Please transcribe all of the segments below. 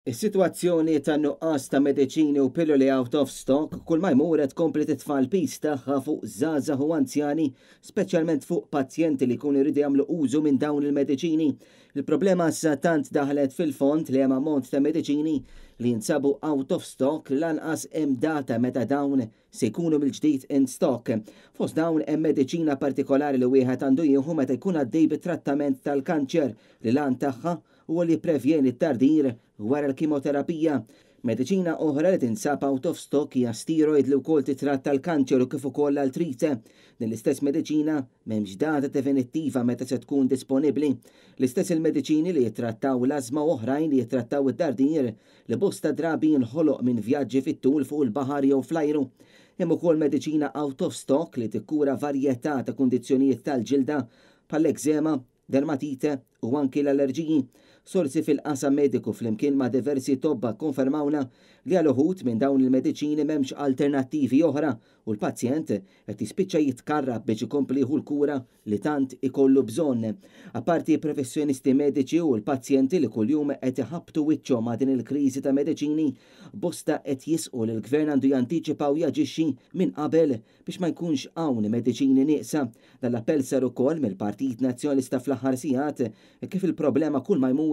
Is-sitwazzjoni ta' nuqqas ta' mediċini u pilloli out of stock kull ma jmur qed tkompli titfa' l-piż tagħha fuq żgħażagħ u anzjani, speċjalment fuq pazjenti li jkunu jridu jagħmlu użu minn dawn il-mediċini. Il-problema issa tant daħlet fil-fond li hemm ammont ta' mediċini li jinsabu out of stock li lanqas hemm data meta dawn se jkunu mill-ġdid in stock. Fost dawn hemm mediċina partikolari li wieħed għandu jieħu meta jkun għaddej bit-trattament tal-kanċer li l-għan tagħha huwa li jipprevjeni t-tardir wara l-kimoterapija. Mediċina oħra li tinsab out of stock hija steroid li wkoll titratta l-kanċer u kif ukoll l-artrite. Din l-istess mediċina m'hemmx data definittiva meta se tkun disponibbli. L-istess il-mediċini li jittrattaw l-ażma u oħrajn li jittrattaw id-dardir li bosta drabi jinħoloq minn vjaġġi fit-tul fuq il-baħar jew fl-ajru. Hemm ukoll mediċina out of stock li tikkura varjetà ta' kundizzjonijiet tal-ġilda bħall-ekżema, dermatite u anki l-allerġiji. Sorsi fil-qasam mediku flimkien ma' diversi tobba kkonfermawna li għal uħud minn dawn il-mediċini m'hemmx alternattivi oħra u l-pazjent qed jispiċċa jitkarrab biex ikompli jieħu l-kura li tant ikollu bżonn. Apparti professjonisti mediċi u l-pazjenti li kuljum qed iħabbtu wiċċhom ma' din il-kriżi ta' mediċini, bosta qed jisqu li l-gvern għandu jantiċipa u jaġixxi minn qabel biex ma jkunx hawn mediċini nieqsa. Dan l-appell sar ukoll mill-Partit Nazzjonalista fl-aħħar sigħat kif il-problema kull ma jmur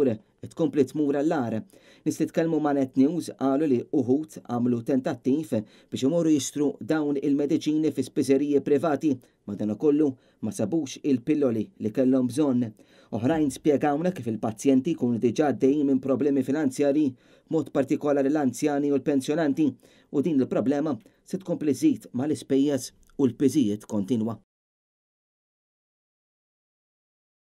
tkompli tmur għall-agħar. Nies li tkellmu ma' Net News qalu li uħud għamlu tentattiv biex imorru jixtru dawn il-mediċini fi spiżeriji privati, madankollu ma sabux il-pilloli li kellhom bżonn. Oħrajn spjegawna kif il-pazjenti jkunu diġà għaddejjin minn problemi finanzjarji, b'mod partikolari l-anzjani u l-pensjonanti, u din il-problema se tkompli żżid mal-ispejjeż u l-piżijiet kontinwa.